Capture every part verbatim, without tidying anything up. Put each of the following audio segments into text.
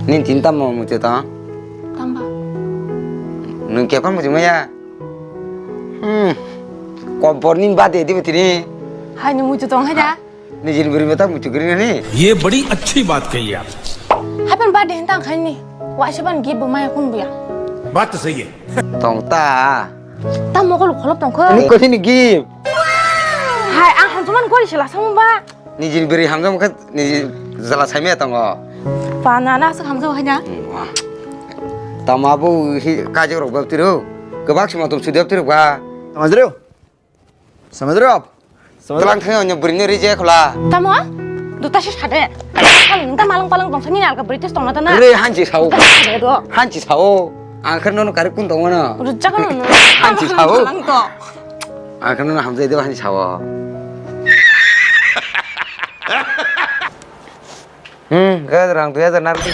Nini tini tamo muitu tong? Tamba? Nwng kepha muitu maya? Hmm. Kobor nini bade dibo tini? Hai ni muitu tong hai da? Nijini bwrwi bata muitu kwrwi nani? ये बड़ी अच्छी बात कही आप। Hai pan bade hintang khai ni. Waisa ban gift bo maya kun buya. बात तो सही है। Tong ta. Tamo kolo kholop tong kho. Ni kotini gift? Hai ang hanjuman gori sila samung ba. Nijini bwrwi hamjak khe niji jala saimaya tongo. Pa nana aswk hamjak hai na? Tamo abo hi kajak rok bab tiro. Kwbak sima tom sudi bab tiro ba. Samajreo. Samajreo. Tlang thang onyo bwrwi no rije khola. Tamo? Duta se sade. Nta malang palang tong sani alka bwrwi tes tong na ta na. Re hanji sao. Duta se sade do. Hanji sao. Ang khe nono kari kun tong mano. Rujak no. Hanji sao. Malang to. Ang khe nono hamjai do hanji sao. Hmm, ga rang dui hajar nardi.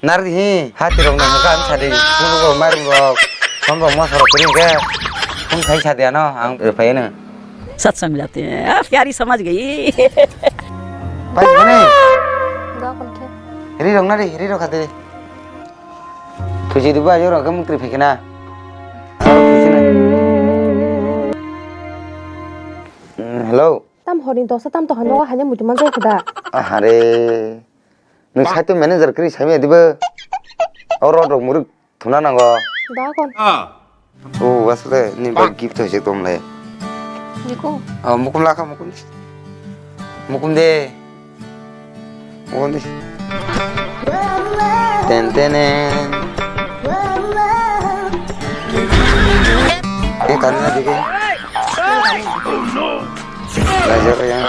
Nardi hi, hati rok nang ka sadi. Pulu rok, mairung rok, som rok, moso rok kring ke. Kun khai sadi ano, ang phai no. सत्संग जाते हैं। आ, प्यारी समझ गई। Pai ni. Ga kon khe. Ri rok nari, ri rok hati. Tuji duba yo rok mukri phai kena. Hello. Tam hor ni dosa tam to hano hanya muitu manjai khuda. Ahare. Nwng site manager kwrwi saimaya dibo? O rod rok mwrwk thumna nango. Da kon. O asle ni bai gift hoise tomle. Diko. O mukum lakha mukum. Mukum de. Mukum de. Ten tenen. E kanina dike. Lajar ya.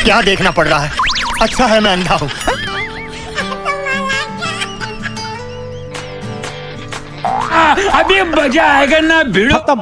क्या देखना पड़ रहा है? अच्छा है मैं अंधा हूँ। अभी मजा आएगा ना भिड़ो। खत्म।